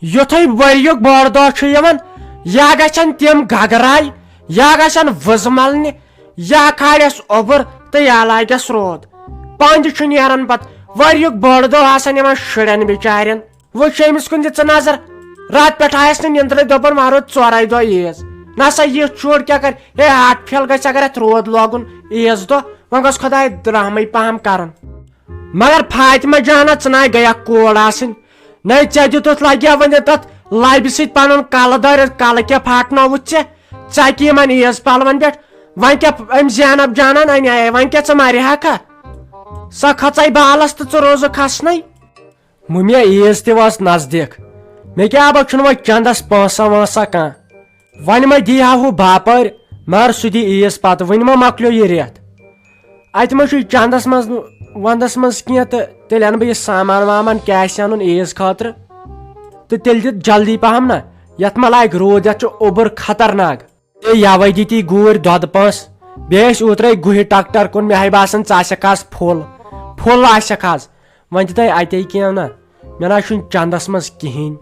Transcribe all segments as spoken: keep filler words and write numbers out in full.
یُتھُے ؤریُک بوٚڑ دۄہ چھُ یِوان، یا گژھن تِم گگراے، یا گژھن وٕزٕ ملنہِ، یا کھالٮ۪س اوٚبُر تہٕ یا لاگٮ۪س روٗد۔ پنٛد چھُ نیران پتہٕ ؤریُک بوٚڑ دۄہ آسان یِمن شُرٮ۪ن بِچارٮ۪ن۔ وۄنۍ چھُ أمِس کُن دِ ژٕ نظر، راتہٕ پٮ۪ٹھ آیس نہٕ نیندرے، دوٚپُن وۄنۍ روٗد ژورے دۄہ عیٖد۔ نسا یہِ چُر کیٛاہ کرِ؟ ہے، ہارٹ فیل گژھِ اگر اتھ روٗد لوگُن عیٖذ دۄہ۔ وۄنۍ گوٚژھ خۄداے رحمٕے پہم کرُن۔ مگر فاطمہ جانہ، ژٕ ناے گٔیکھ کوٗر آسٕنۍ۔ نَے ژےٚ دیُتُتھ لگیا وۄنۍ تتھ لبہِ سۭتۍ پنُن کلہٕ دٲرِتھ، کلہٕ کیٛاہ پھاٹنووُتھ ژےٚ؟ ژکہِ یِمن عیٖذ پلون پٮ۪ٹھ۔ وۄنۍ کیٛاہ أمۍ زینب جانن انے، وۄنۍ کیٛاہ ژٕ مرِ ہکھا؟ سۄ کھژے بالس تہٕ ژٕ روزُکھ کھسنَے۔ مُمیا، عیٖذ تہِ وٲژ نزدیٖک۔ مےٚ کیٛاہ بہ چھُنہٕ وۄنۍ چندس پونٛسہ وونٛسہ کانٛہہ۔ وۄنۍ ما دی ہا ہُہ باپٲرۍ، مگر سُہ دی عیٖذ پتہٕ، وُنہِ ما مۄکلیو یہِ رٮ۪تھ۔ اتہِ ما چھُ یہِ چندس منٛز، ونٛدس منٛز کینٛہہ، تہٕ تیٚلہِ انہٕ بہٕ یہِ سامان وامان کیٛاہ آسہِ انُن عیٖذ خٲطرٕ، تہٕ تیٚلہِ دِ جلدی پہم نہ، یتھ ما لاگہِ روٗد، یتھ چھُ اوٚبُر خطرناک۔ تہٕ یوے دِتی گوٗرۍ دۄدٕ پانٛس۔ بیٚیہِ ٲسۍ اوترے گُہہِ ٹریکٹر کُن، مےٚ ہاے باسان ژٕ آسکھ آز فُل، فُل آسکھ آز۔ وۄنۍ دِ تۄہہِ اتے کینٛہہ نہ، مےٚ نہ حظ چھُنہٕ چندس منٛز کِہیٖنۍ۔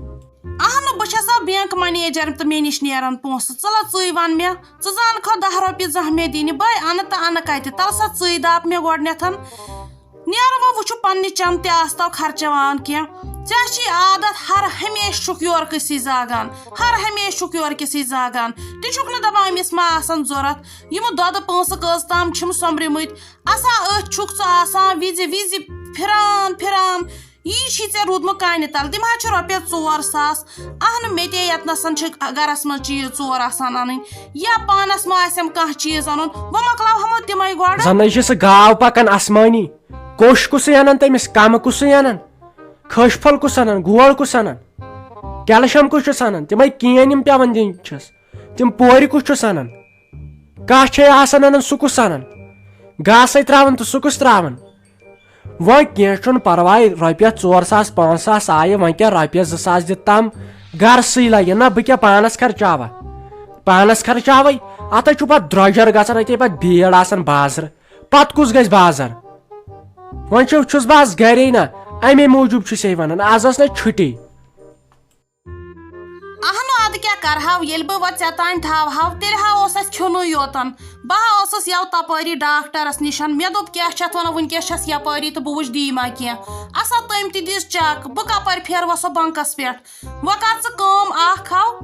اہنُو، بہٕ چھسا بینک منیجر تہٕ مےٚ نِش نیران پونٛسہٕ؟ ژٕ لہ ژٕے ون مےٚ، ژٕ زانکھا دہ رۄپیہِ زانٛہہ مےٚ دِنہِ؟ بہٕ اَنہٕ تہٕ اَنہٕ کتہِ؟ تَلہٕ سا ژٕے دپ مےٚ گۄڈٕنیتھن۔ نیرٕ وۄنۍ وٕچھو پننہِ چندٕ تہِ آس تو خرچاوان کینٛہہ۔ ژےٚ چھُے عادت ہر ہمیشہٕ چھُکھ یورٕ کِسٕے زاگان، ہر ہمیشہٕ چھُکھ یورٕ کِسٕے زاگان۔ تہِ چھُکھ نہٕ دپان أمِس ما آسن ضوٚرتھ؟ یِم دۄدٕ پونٛسہٕ کٔژ تام چھِم سۄمبرمٕتۍ۔ اسا أتھۍ چھُکھ ژٕ آسان وِزِ وِزِ پھران پھران۔ یی چھی ژےٚ روٗدمُت کانہِ تل، تِم حظ چھِ رۄپیس ژور ساس۔ اہنُو، مےٚ تے یتنسن چھِ گرس منٛز چیٖز ژور آسان انٕنۍ۔ یا پانس ما آسٮ۪م کانٛہہ چیٖز انُن، بہٕ مۄکلاوہمو تِمے گۄڈٕ۔ زنٕے چھِ سُہ گاو پکان آسمٲنی۔ کوٚش کُسٕے انان تٔمِس، کمہٕ کُسٕے انان، کھٔج پھل کُس انان، گول کُس انان، کیلشیم کُس چھُس انان، تِمے کینۍ یِم پٮ۪وان دِنۍ چھِس، تِم پورِ کُس چھُس انان، کاہ چھے آسان انان، سُہ کُس انان، گاسے تراوان تہٕ سُہ کُس تراوان۔ وۄنۍ کینٛہہ چھُنہٕ پرواے، رۄپیس ژور ساس پانٛژھ ساس آیہِ، وۄنۍ کیٛاہ رۄپیس زٕ ساس دِتھ تام گرسٕے لگہِ نا، بہٕ کیٛاہ پانس خرچاوہ؟ پانس خرچاوے، اتھے چھُ پتہٕ درۄجر گژھان، اتے پتہٕ بیٖڑ آسان بازرٕ۔ پتہٕ کُس گژھِ بازر؟ وۄنۍ چھُ، چھُس بہٕ آز گرے نہ، امے موٗجوٗب چھُس ہے ونان، آز ٲس نہ چھُٹی۔ اہنُو، ادٕ کیٛاہ کرہاو، ییٚلہِ بہٕ وۄنۍ ژےٚ تام تھاوہاو، تیٚلہِ ہا اوس اسہِ کھیوٚنُے یوتن۔ بہٕ ہا ٲسٕس یَوٕ تپٲری ڈاکٹرس نِشن، مےٚ دوٚپ، کیٛاہ چھِ اتھ ونان، وُنکیٚس چھس یپٲری تہٕ بہٕ وٕچھ دی ما کینٛہہ۔ اسا تٔمۍ تہِ دِژ چک، بہٕ کپٲرۍ پھیرٕ وۄنۍ سۄ بنکس پٮ۪ٹھ؟ وۄنۍ کر ژٕ کٲم اکھ ہاو،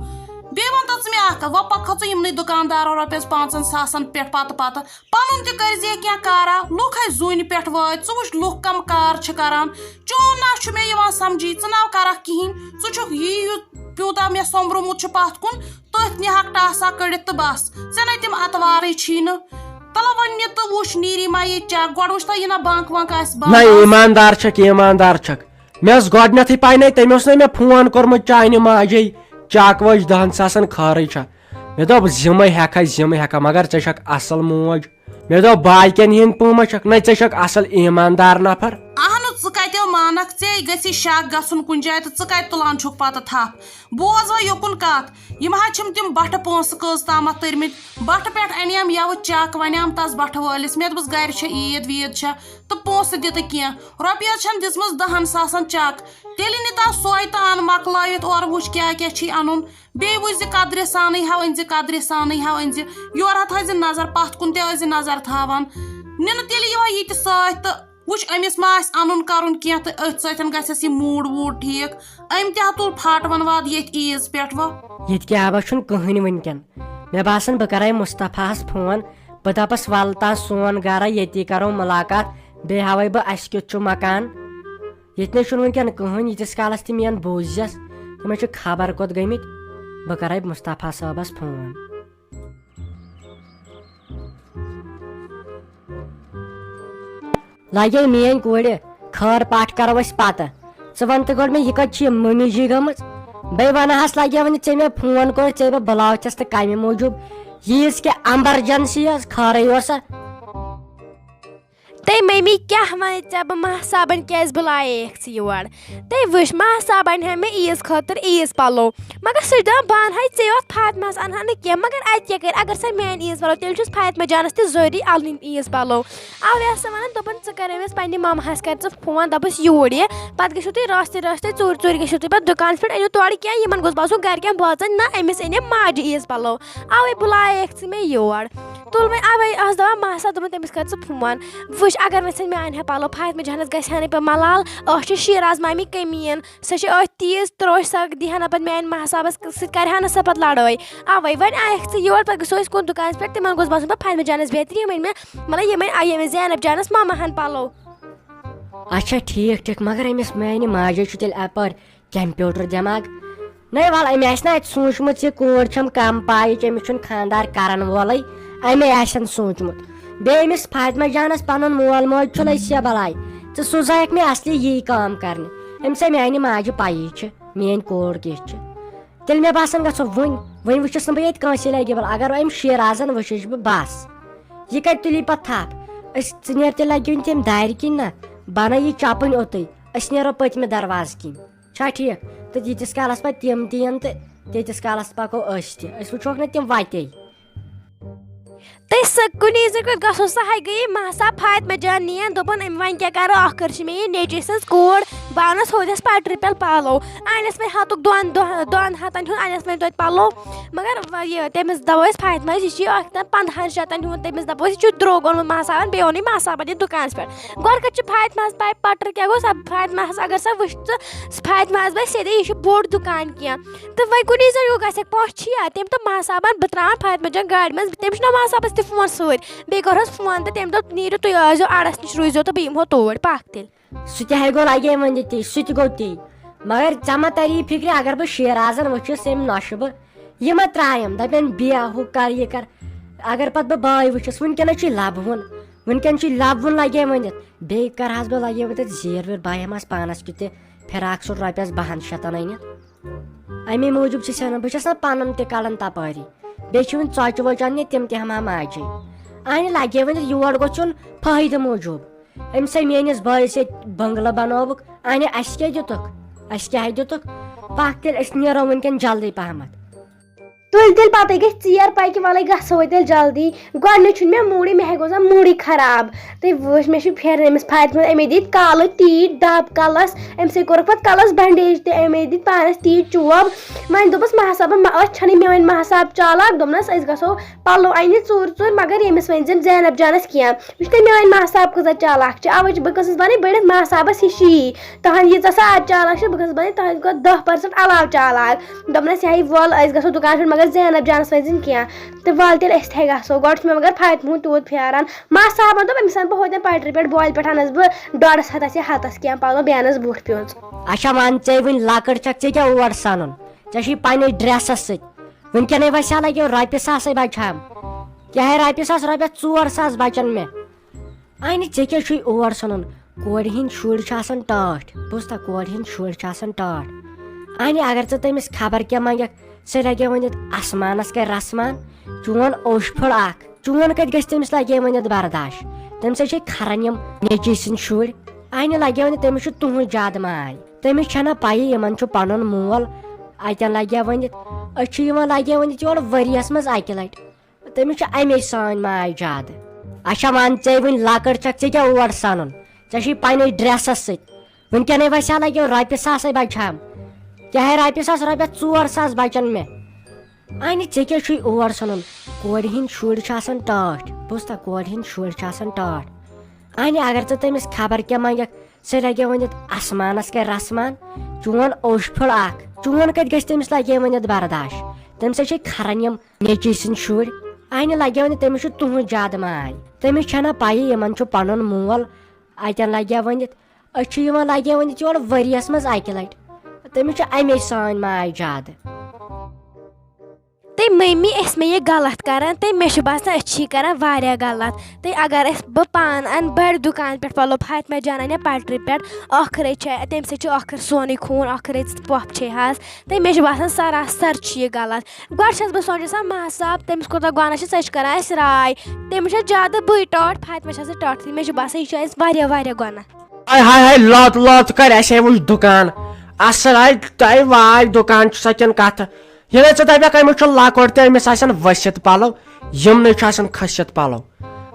بیٚیہِ وَن تہٕ ژٕ مےٚ اکھ کتھ، وۄنۍ پکھ ژٕ یِمنٕے دُکاندارو رۄپیَس پانٛژن ساسن پٮ۪ٹھ پتہٕ پتہٕ، پنُن تہِ کٔرۍ زِ کینٛہہ کارا، لُکھ ہے زوٗنہِ پٮ۪ٹھ وٲتۍ، ژٕ وٕچھ لُکھ کم کار چھِ کران، چون نہ چھُ مےٚ یِوان سمجھی، ژٕ نہ کرکھ کِہیٖنۍ، ژٕ چھُکھ یی یُتھ پیوٗتاہ مےٚ سوٚمبرومُت چھُ پتھ کُن، تٔتھۍ نِہکھ ٹاسا کٔڑِتھ تہٕ بس، ژےٚ نے تِم اتوارٕے چھی نہٕ۔ تلہ وۄنۍ نہِ تہٕ وٕچھ نیٖری ما ییٚتہِ چیک، گۄڈٕ وٕچھ تہٕ یہِ نہ بنک ونک آسہِ بنٛد نہ، آز۔ ایٖماندار چھکھ، ایٖماندار چھکھ۔ مےٚ ٲس گۄڈٕنیتھٕے پاے نَے، تٔمۍ اوس نَے مےٚ فون کوٚرمُت چانہِ ماجے، چک وٲج دَہَن ساسَن خٲرٕے چھا۔ مےٚ دوٚپ، یِمَے ہٮ۪کھا، یِمَے ہٮ۪کھا، مگر ژےٚ چھَکھ اَصٕل موج۔ مےٚ دوٚپ، باقیَن ہِنٛدۍ پٲٹھۍ ما چھَکھ؟ نَے، ژےٚ چھَکھ اَصٕل ایٖماندار نفر۔ اہنُو، ژٕ کَتہِ مانَکھ؟ ژےٚ گژھی شک گژھُن کُنہِ جایہِ تہٕ ژٕ کَتہِ تُلان چھُکھ پَتہٕ تھپھ؟ بوز وۄنۍ یُکُن کَتھ، یِم حظ چھِم تِم بَٹھٕ پونٛسہٕ کٔژ تامَتھ تٔرمٕتۍ۔ بَٹھٕ پٮ۪ٹھ اَنیٛام یَوٕ چَک، وَنیٛام تَس بَٹھٕ وٲلِس، مےٚ دوٚپُس، گَرِ چھےٚ عیٖد ویٖد چھےٚ؟ تہٕ پونٛسہٕ دِتہٕ کینٛہہ۔ رۄپیہِ حظ چھَن دِژمٕژ دَہَن ساسَن چَک۔ تیٚلہِ نِتاو سۄے تہٕ اَن مۄکلٲوِتھ اورٕ وٕچھ کیٛاہ کیٛاہ چھی اَنُن۔ بیٚیہِ وٕچھ زِ قدرِ سانٕے ہاو أنۍ زِ، قدرِ سانٕے ہاو أنۍ زِ۔ یورٕ ہا تھٲیزِ نظر، پَتھ کُن تہِ ٲسۍ زِ نظر تھاوان۔ نِنہٕ تیٚلہِ یِہوٚے یہِ تہِ سۭتۍ تہٕ وٕچھ أمِس ما آسہِ اَنُن کَرُن کینٛہہ تہٕ أتھۍ سۭتۍ گژھٮ۪س یہِ موٗڈ ووٗڈ ٹھیٖک۔ أمۍ تہِ ہا تُل پھاٹہٕ وَن واد ییٚتھۍ عیٖذ پٮ۪ٹھ وۄنۍ۔ ییٚتہِ کیٛاہ بہ چھُنہٕ کٕہٕنۍ وٕنکٮ۪ن۔ مےٚ باسان بہٕ کَرَے مُصطفیٰ ہَس فون، بہٕ دَپَس وَلہٕ تاو سون گَرَے، ییٚتی کَرو مُلاقات، بیٚیہِ ہاوَے بہٕ اَسہِ کیُتھ چھُ مکان۔ ییٚتہِ نَے چھُنہٕ وٕنکٮ۪ن کٕہٕنۍ، ییٖتِس کالَس تِم یِن بوٗزِزٮ۪س، تِم ہے چھِ خبر کوٚت گٔمٕتۍ۔ بہٕ کَرَے مُصطفیٰ صٲبَس فون۔ لگے میٲنۍ کورِ، خٲر پاٹھ کرو أسۍ پتہٕ۔ ژٕ وَن تہٕ گۄڈٕ مےٚ، یہِ کَتہِ چھِ یہِ مٔمی جی گٔمٕژ؟ بیٚیہِ وَنہٕ ہَس، لگے وۄنۍ ژےٚ مےٚ فون کوٚر، ژےٚ بہٕ بُلاوتھَس تہٕ کَمہِ موٗجوٗب؟ ییٖژ کیٛاہ ایمرجنسی ٲس، خٲرٕے اوسا؟ تٔمۍ مٔمی، کیٛاہ وَنہٕ ژےٚ بہٕ؟ ماہ صٲبَن کیٛازِ بُلاییکھ ژٕ یور؟ تٔمۍ وٕچھ، ماہ صٲب اَنہِ ہا مےٚ عیٖذ خٲطرٕ عیٖذ پَلو، مگر سُہ چھُ دَپان، بہٕ اَنہٕ ہا ژےٚ یوت، فاطمہَس اَنہٕ ہا نہٕ کینٛہہ۔ مگر اَتہِ کیٛاہ کَرِ؟ اگر سۄ میٛانہِ عیٖذ پَلو، تیٚلہِ چھُس فاطمہ جانَس تہِ ضروٗری اَنٕنۍ عیٖذ پَلو۔ اَوَے ٲس سۄ وَنان، دوٚپُن، ژٕ کَر أمِس پنٛنہِ مَمہَس، کَر ژٕ فون، دَپُس یوٗرۍ یہِ، پَتہٕ گٔژھِو تُہۍ رٲژتٕے رٲژتٕے ژوٗرِ ژوٗرِ گٔژھِو تُہۍ پَتہٕ دُکانَس پٮ۪ٹھ، أنِو تورٕ کینٛہہ، یِمَن گوٚژھ باسُن گَرِکٮ۪ن بوزان، نہ، أمِس أنۍ أمۍ ماجہِ عیٖذ پَلو۔ اَوَے بُلاییکھ ژٕ مےٚ یور۔ تُل وۄنۍ اَوَے ٲس دَپان، ماہ صٲب دوٚپُن تٔمِس، کَر ژٕ فون۔ وٕچھ، اگر وۄنۍ سۄ میٛانہِ ہا پَلو، فاطمہ جانَس گژھِ ہا نہٕ پَتہٕ مَلال۔ أسۍ چھِ شیراز مامی کٔمیٖن، سۄ چھِ أتھۍ تیٖژ ترٛوش، سۄ دِیہِ ہا نہٕ پَتہٕ میٛانہِ ماہ صٲبَس سۭتۍ، کَرِ ہا نہٕ سۄ پَتہٕ لَڑٲے۔ اَوَے وۄنۍ آیَکھ ژٕ یور، پَتہٕ گژھو أسۍ کُن دُکانَس پٮ۪ٹھ، تِمَن گوٚژھ باسُن پَتہٕ فاطمہ جانَس بہتریٖن، یِم أنۍ مےٚ، مطلب، یِم أنۍ، یِم أنۍ زینب جانَس مَمہٕ ہَن پَلو۔ اچھا، ٹھیٖک، ٹھیٖک، مگر أمِس میٛانہِ ماجہِ چھُ تیٚلہِ اَپٲرۍ کمپیوٹر دٮ۪ماغ۔ نَے وَلہٕ، أمۍ آسہِ نہ اَتہِ سوٗنٛچمُت، یہِ کوٗر چھَم کَم پایِچ، أمِس چھُنہٕ خانٛدار کَرَن وولٕے، أمۍ آسٮ۪ن سوٗنٛچمُت۔ بیٚیہِ أمِس فاطمہ جانَس پَنُن مول موج چھُنہٕ أسۍ یا بَلاے۔ ژٕ سوٗزہَکھ مےٚ اَصلی یی کٲم کَرنہِ، أمِس ہے میٛانہِ ماجہِ پَیی چھِ، میٛٲنۍ کوٗر کِژھ چھِ۔ تیٚلہِ مےٚ باسان گژھو وٕنۍ، وٕنۍ وٕچھُس نہٕ بہٕ ییٚتہِ کٲنٛسے لَگہِ بَل، اگر أمۍ شیرازَن وٕچھِچ بہٕ بَس۔ یہِ کَتہِ تُلی پَتہٕ تھَپھ؟ أسۍ، ژٕ نیر تیٚلہِ لَگہِ یُن تٔمۍ دارِ کِنۍ نہ، بَنٲیِو چَپٕنۍ اوٚتُے، أسۍ نیرو پٔتمہِ دروازٕ کِنۍ۔ چھا ٹھیٖک؟ تہٕ ییٖتِس کالَس پَتہٕ تِم تہِ یِن تہٕ تیٖتِس کالَس پَکو أسۍ تہِ۔ أسۍ وٕچھوکھ نہ تِم وَتے۔ تہٕ سۄ کُنی زٔنۍ کوٚت گژھو؟ سۄ ہاے گٔیے ماہ صٲب فاطمہ جان نِیَن، دوٚپُن، أمۍ وۄنۍ کیٛاہ کَرو؟ ٲخٕر چھِ مےٚ یہِ نیٚچِوۍ سٕنٛز کوٗر، بہٕ اَنَس ہوٚتٮ۪س پَٹرِ پٮ۪ٹھ پَلو۔ اَنٮ۪س وۄنۍ ہَتُک دۄن دۄہ-، دۄن ہَتَن ہُنٛد اَنٮ۪س وۄنۍ توتہِ پَلو۔ مگر وۄنۍ یہِ، تٔمِس دَپو أسۍ فاطمہ، یہِ چھِ اَکھ تام پنٛدہَن شَتَن ہیوٚن، تٔمِس دَپو أسۍ، یہِ چھُ درٛوگ اوٚنمُت ماہ صٲبَن، بیٚیہِ اوٚنُے ماہ صٲبَن یہِ دُکانَس پٮ۪ٹھ۔ گۄڈٕ کَتہِ چھِ فاطمہَس پَے پَٹرِ کیٛاہ گوٚو؟ سۄ فاطمہَس اگر سۄ وٕچھ ژٕ، فاطمہَس باسہِ سیٚدے یہِ چھُ بوٚڑ دُکان کینٛہہ۔ تہٕ وۄنۍ کُنی زٔنۍ گوٚو گژھٮ۪کھ پانٛژھ چھِیا؟ تٔمۍ دوٚپ، ماہ صٲبَن بہٕ ترٛاوَن فاطمہ جان گاڑِ منٛز، تٔمِس چھُنہ ماہ صٲبَس تہِ فون سۭتۍ۔ بیٚیہِ کوٚرہَس فون تہٕ تٔمۍ دوٚپ، نیٖرِو تُہۍ ٲسۍزیو اَڑَس نِش روٗزۍزیو تہٕ بہٕ یِمہٕ ہو توٗرۍ، پَکھ تیٚلہِ۔ سُہ تہِ ہے گوٚو لگے وۄنۍ تہِ، سُہ تہِ گوٚو تی۔ مگر ژےٚ ما تری فِکرِ، اگر بہٕ شیرازن وٕچھس ییٚمہِ نۄشہِ بہٕ، یہِ ما ترٛایم، دپن بیٚہہ ہُہ کر یہِ کر۔ اگر پتہٕ بہٕ بٲے وٕچھس، وٕنکیٚنس چھُے لبہٕ وُن، وٕنکیٚن چھُے لبہٕ وُن لگے ؤنِتھ۔ بیٚیہِ کرہس بہٕ لگے ؤنِتھ زیٖر ویٖر، بہٕ ہٮ۪مہٕ ہس پانس کیُتھ تہِ فراک سوٗٹ رۄپیس بہن شیٚتن أنِتھ۔ امی موٗجوٗب چھِ سٮ۪نان، بہٕ چھس نہ پنُن تہِ کڑان تپٲری۔ بیٚیہِ چھِ وٕنہِ ژۄچہِ وۄچہِ اننہِ، تِم تہِ ہٮ۪مہٕ ہا ماجی۔ اہنہِ لگے ؤنِتھ یور گوٚژھ یُن فٲیدٕ موٗجوٗب۔ أمۍ سا میٲنِس بٲیِس ییٚتہِ بنگلہٕ بنووُکھ، اَنہِ اَسہِ کیٛاہ دِتُکھ؟ اَسہِ کیٛاہ دِتُکھ؟ پَکھ تیٚلہِ، أسۍ نیرو وٕنکٮ۪ن جلدی پہمتھ۔ تُلۍ تیٚلہِ پَتَے گژھِ ژیر پَکہِ، وَلَے گژھو وۄنۍ تیٚلہِ جلدی۔ گۄڈٕنیُک چھُنہٕ مےٚ موٗڈٕے، مےٚ ہے گوٚو زَن موٗڈٕے خراب۔ تہٕ وٕچھ، مےٚ چھُ پھیران أمِس فاطمہ، أمۍ ہے دِتۍ کالہٕ ٹیٖٹۍ دَب کَلَس، أمۍ سٕے کوٚرُکھ پَتہٕ کَلَس بنڈیج تہِ، أمۍ ہے دِتۍ پانَس ٹیٖٹۍ چوب۔ وۄنۍ دوٚپُس ماہ صٲبَن، مہ-، أتھۍ چھَنہٕ میٛٲنۍ ماہ صٲب چالاک، دوٚپنَس أسۍ گژھو پَلو اَنہِ ژوٗرِ ژوٗرِ، مگر ییٚمِس ؤنۍ زٮ۪ن زینب جانَس کینٛہہ۔ وٕچھ تٔمۍ میٛٲنۍ ماہ صاحب کۭژاہ چالاک چھِ، اَوَے چھِ بہٕ کۭژاہ بَنٕنۍ بٔڑِتھ ماہ صاحبَس ہِشی۔ تُہٕنٛدۍ ییٖژاہ سا آز چالاک چھِ، بہٕ گٔژھٕس بَنٕنۍ تُہٕنٛدِ کھۄتہٕ دَہ percent علاوٕ چالاک۔ دوٚپنَس، یہِ ہا یہِ وَل، أسۍ گژھو دُکانَس پٮ۪ٹھ، مگر زینب جانَس ؤنۍ زِن کینٛہہ۔ تہٕ وَل تیٚلہِ أسۍ تہِ ہے گژھو۔ گۄڈٕ چھُ مےٚ مگر فاطمہٕ ہُنٛد تیوٗت پھیران۔ ماہ صاحبَن دوٚپ، أمِس اَنہٕ بہٕ ہوتٮ۪ن پَٹرِ پٮ۪ٹھ بۄلہِ پٮ۪ٹھ اَنَس بہٕ ڈۄڈَس ہَتَس یا ہَتَس کینٛہہ پَلو، بیٚیہِ اَنَس بوٗٹھ پیوٗنٛژ۔ اچھا، وَن ژے وٕنۍ لۄکٕٹ چھَکھ، ژےٚ کیٛاہ اور سَنُن؟ ژےٚ چھُے پنٛنِس ڈرٛیسَس سۭتۍ۔ وٕنکیٚنٕے وَسہِ ہا لَگیو رۄپیہِ ساسَے بَچہٕ ہَم۔ کیٛاہ ہے رۄپیہِ ساس، رۄپیَس ژور ساس بَچَن مےٚ۔ اَہنہِ، ژےٚ کیٛاہ چھُے اور ژھٕنُن؟ کورِ ہِنٛدۍ شُرۍ چھِ آسان ٹٲٹھۍ، بوٗزتھا، کورِ ہِنٛدۍ شُرۍ چھِ آسان ٹٲٹھۍ۔ اَہنہِ، اگر ژٕ تٔمِس خبر کیٛاہ منٛگَکھ، سُہ لَگہِ وۄنِتھ آسمانَس کَرِ رَسمان، چون اوٚش پھٔڑ اَکھ۔ چون کَتہِ گژھِ تٔمِس لَگہِ وۄنِتھ برداش؟ تٔمِس ہے چھے کھَران یِم نیٚچِوۍ سٕنٛدۍ شُرۍ۔ اَہنہِ، لَگہِ وۄنِتھ تٔمِس چھُ تُہُنٛد زیادٕ ماے۔ تٔمِس چھَنہ پَیی یِمَن چھُ پَنُن مول۔ اَتٮ۪ن لَگہِ وۄنِتھ، أسۍ چھِ یِوان لَگہِ وۄنِتھ یور ؤریَس منٛز اَکہِ لَٹہِ۔ تٔمِس چھِ اَمے سٲنۍ ماے زیادٕ۔ اچھا، وَن ژے وٕنۍ لۄکٕٹ چھَکھ، ژےٚ کیٛاہ اور سَنُن؟ ژےٚ چھُے پنٛنِس ڈرٛیسَس سۭتۍ۔ وٕنکیٚنٕے وَسہِ ہا لَگیو رۄپیہِ ساسَے بَچہٕ ہَم۔ کیٛاہ ہے رۄپیہِ ساس، رۄپیَس ژور ساس بَچَن مےٚ۔ اَہنہِ، ژےٚ کیٛاہ چھُے اور سَنُن؟ کورِ ہِنٛدۍ شُرۍ چھِ آسان ٹٲٹھۍ، بوٗزتھا، کورِ ہِنٛدۍ شُرۍ چھِ آسان ٹٲٹھۍ۔ اَہنہِ، اگر ژٕ تٔمِس خبر کیٛاہ منٛگَکھ، سُہ لَگیو ؤنِتھ آسمانَس کَرِ رَسمان، چون اوٚش پھٔڑ اَکھ۔ چون کَتہِ گژھِ تٔمِس لَگے ؤنِتھ برداش؟ تٔمِس ہے چھے کھَران یِم نیٚچِوۍ سٕنٛدۍ شُرۍ۔ اَہنہِ، لَگیو نہٕ تٔمِس چھُ تُہُنٛد زیادٕ ماے۔ تٔمِس چھَنہ پَیی یِمَن چھُ پَنُن مول۔ اَتٮ۪ن لَگہِ ؤنِتھ، أسۍ چھِ یِوان لَگہِ ؤنِتھ یور ؤریَس منٛز اَکہِ لَٹہِ۔ تٔمِس چھِ اَمے سٲنۍ ماے زیادٕ۔ تٔمۍ تٔمی ٲسۍ مےٚ یہِ غلط کران، تہٕ مےٚ چھُ باسان أسۍ چھِ یہِ کران واریاہ غلط۔ تہٕ اگر أسۍ، بہٕ پانہٕ اَنہٕ بڑِ دُکان پٮ۪ٹھ پَلو، فاطمہ جان اَنہِ پَٹرِ پٮ۪ٹھ، ٲخرٕے چھِ، تَمہِ سۭتۍ چھُ ٲخٕر سونُے خوٗن، ٲخٕرٕے پۄپھ چھے حظ۔ تہٕ مےٚ چھُ باسان سراسر چھُ یہِ غلط۔ گۄڈٕ چھَس بہٕ سونٛچان، سا ماہ صاحب، تٔمِس کوٗتاہ گۄناہ چھِ، سۄ چھِ کران اَسہِ راے۔ تٔمِس چھےٚ زیادٕ بٕے ٹاٹھ، فاطمہ چھےٚ سۄ ٹاٹھٕے۔ مےٚ چھُ باسان یہِ چھُ اَسہِ واریاہ واریاہ گۄناہ۔ ہاے ہاے ہاے، لوت لوت کر، اسے وٕچھ دُکان۔ اصل آے تۄہہِ واے دُکان چھُ سۄ کِنہٕ کتھٕ۔ ییٚلہِ ژٕ دپکھ أمِس چھُ لۄکُٹ تہٕ أمِس آسن ؤسِتھ پلو، یِمنٕے چھُ آسان کھٔسِتھ پلو۔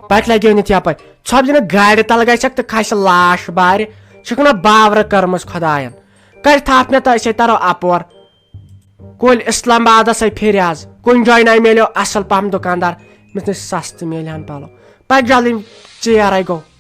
پتہٕ لگیو نہٕ یپٲرۍ۔ ژھۄپہٕ دِنہٕ گاڑِ تل گژھکھ تہٕ کھسہِ لاش بارِ۔ چھُکھ نہ باورٕ کٔرمٕژ خۄداین۔ کر تھپھ مےٚ تہٕ أسے ترو اپور۔ کُلۍ اسلام آبادس ہے پھِرِ آز۔ کُنہِ جایہِ نہ میلیو اصل پہم دُکاندار، أمِس نش سستہٕ میلہِ ہن پلو۔ پکھ جلدی ژیر ہے گوٚو۔